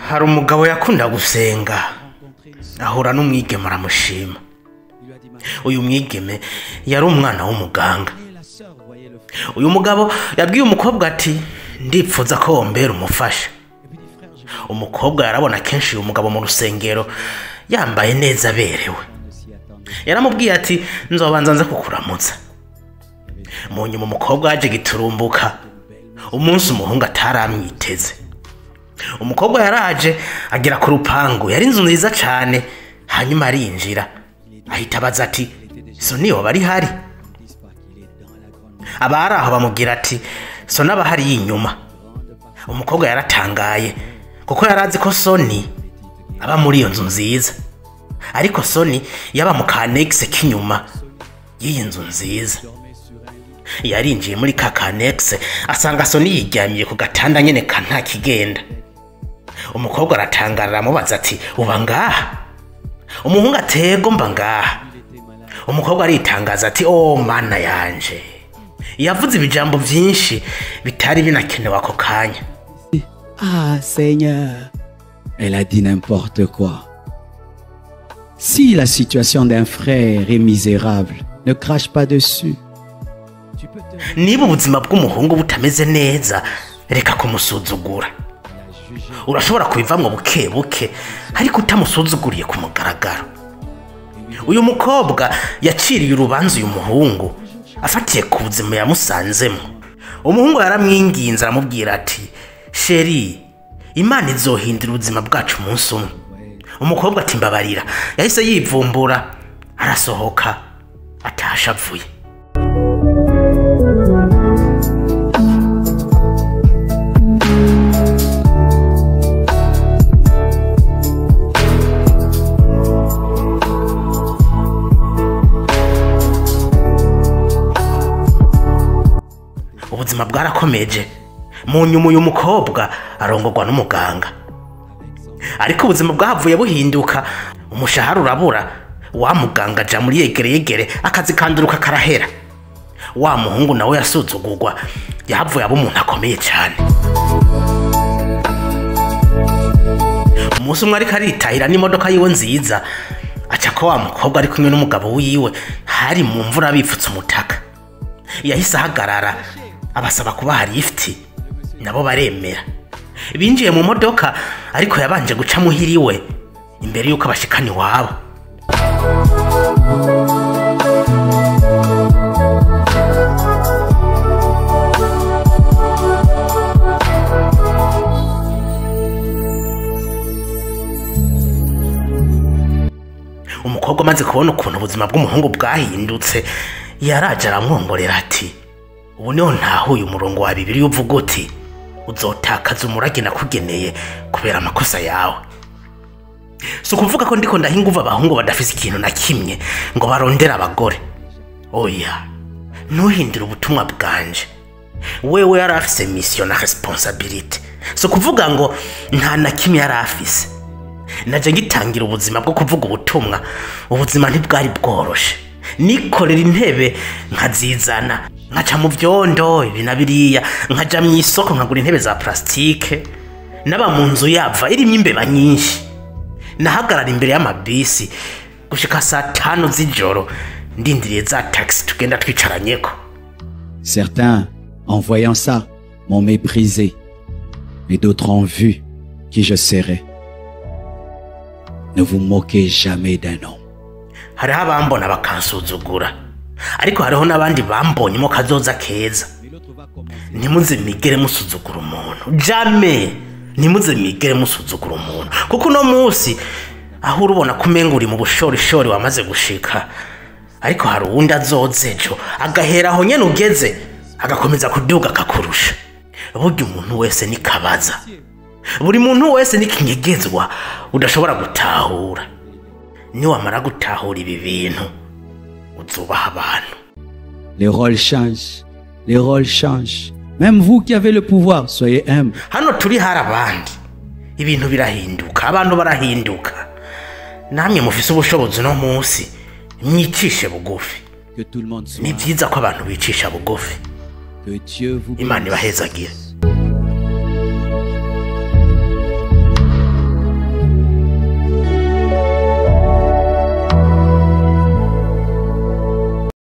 Hari umugabo yakunda gusenga, ahura n'umwigeme aramushima. Uyu mwigeme yari umwana w'umuganga. Uyu mugabo yabwiye umukobwa ati ndipfuza ko wombera umufasha. Umukobwa yarabona kenshi uyu mugabo mu rusengero yambaye neza aberewe. Yaramubwiye ati nzobanza nze kukuramutsa. Mu nyuma umukobwa yaje giturumbuka umunsi umuhungu ataramwiteze. Umukobwa yaraje agera ku rupangu, yari inzu nziza cyane, hanyuma arinjira ahita abaza ati so niyo bari hari? Abari aho bamubwira ati so n'abahari inyuma. Umukobwa yaratangaye kuko yarazi ko Soni aba muri iyo nzu nziza, ariko Soni yaba mu kanegise k'inyuma y'iyi nzu nziza. Yarinjiye muri ka kanegise asanga Soni yiryamiye ku gatanda nyene ka nta kigenda. Umukobwa aratangara aramubaza ati uba ngaha? Umuhungu atego mba ngaha. Umukobwa aritangaza ati oh mana yanje. Yavuze ibijambo byinshi bitari binakenewe ako kanya. Ah Seigneur, elle a dit n'importe quoi. Si la situation d'un frère est misérable, ne crache pas dessus. Niba ubuzima bw'umuhungu butameze neza, reka kumusuzugura. Urashobora kubivamwo buke buke, ariko utamusuzuguriye ku mugaragaro. Uyu mukobwa yaciriye urubanza uyu muhungu afatiye ku buzima yamusanzemo. Umuhungu yaramwinginze aramubwira ati chérie, Imana izohindura ubuzima bwacu umunsi umwe. Umukobwa ati mbabarira. Yahise yivumbura arasohoka atashavuye. Ubuzima bwarakomeje. Mu nyuma uyu mukobwa arongorwa n'umuganga, ariko ubuzima bwahavuye buhinduka. Umushahara urabura, wa muganga aja muri yegere yegere, akazi kanduruka karahera. Wa muhungu nawe yasuzugurwa yahavuye aba umuntu akomeye cyane. Umunsi umwe ariko aritahira n'imodoka yiwe nziza, aca ko wa mukobwa ari kumwe n'umugabo wiwe, hari mu mvura bipfutse umutaka. Yahise ahagarara abasaba kubaha lift, nabo baremera. Binjiye mu modoka, ariko yabanje guca muhiriwe imbere yuko abashikana iwabo. Umukobwa amaze kubona ukuntu ubuzima bw'umuhungu bwahindutse, yaraje aramwongorera ati ubu niho ntahuye umurongo wa Bibiliya uvuga uti uzotakaza umurage nakugeneye kubera amakosa yawe. Si ukuvuga ko ndiko ndahinguva abahungu badafise ikintu na kimwe ngo barondere abagore. Oya, ntuhindure ubutumwa bwanje. Wewe yari afise mission na responsabilité. Si ukuvuga ngo nta na kimwe yari afise. Naje ngitangira ubuzima bwo kuvuga ubutumwa, ubuzima ntibwari bworoshe. Nikorera intebe nkazizana, nkaca mu vyondo ibi na biriya, nkaja mu isoko nkagura intebe za plastike, naba mu nzu yava irimwo imbeba nyinshi. Nahagarara imbere y'amabisi gushika saa 5 z'ijoro ndindiriye za taxi tugenda twicaranyeko. Certains, en voyant ça, m'ont méprisé, mais d'autres ont vu qui je serais. Ne vous moquez jamais d'un homme. Hariho abambona bakansuzugura, ariko hariho n'abandi bambonyemo kazoza keza. Ntimuze mwigere musuzugura umuntu, jamais. Ntimuze mwigere musuzugura umuntu, kuko uno munsi aho urubona ko umenga uri mu bushorishori wamaze gushika, ariko hari uwundi azoza ejo agahera aho nyene ugeze agakomeza kuduga akakurusha. Burya umuntu wese ni kabaza, buri muntu wese ni kinyegezwa udashobora gutahura. Niwamara gutahura ibi bintu uzubaha abantu. Les rôles changent, les rôles changent. Même vous qui avez le pouvoir, soyez humble. Hano turi hari abandi, ibintu birahinduka, abantu barahinduka. Namwe mufise ubushobozi no munsi mwicishe bugufi. Que tout le monde soit. Ni vyiza ko abantu bicisha bugufi. Que Dieu vous Imana bénisse. ibahezagire.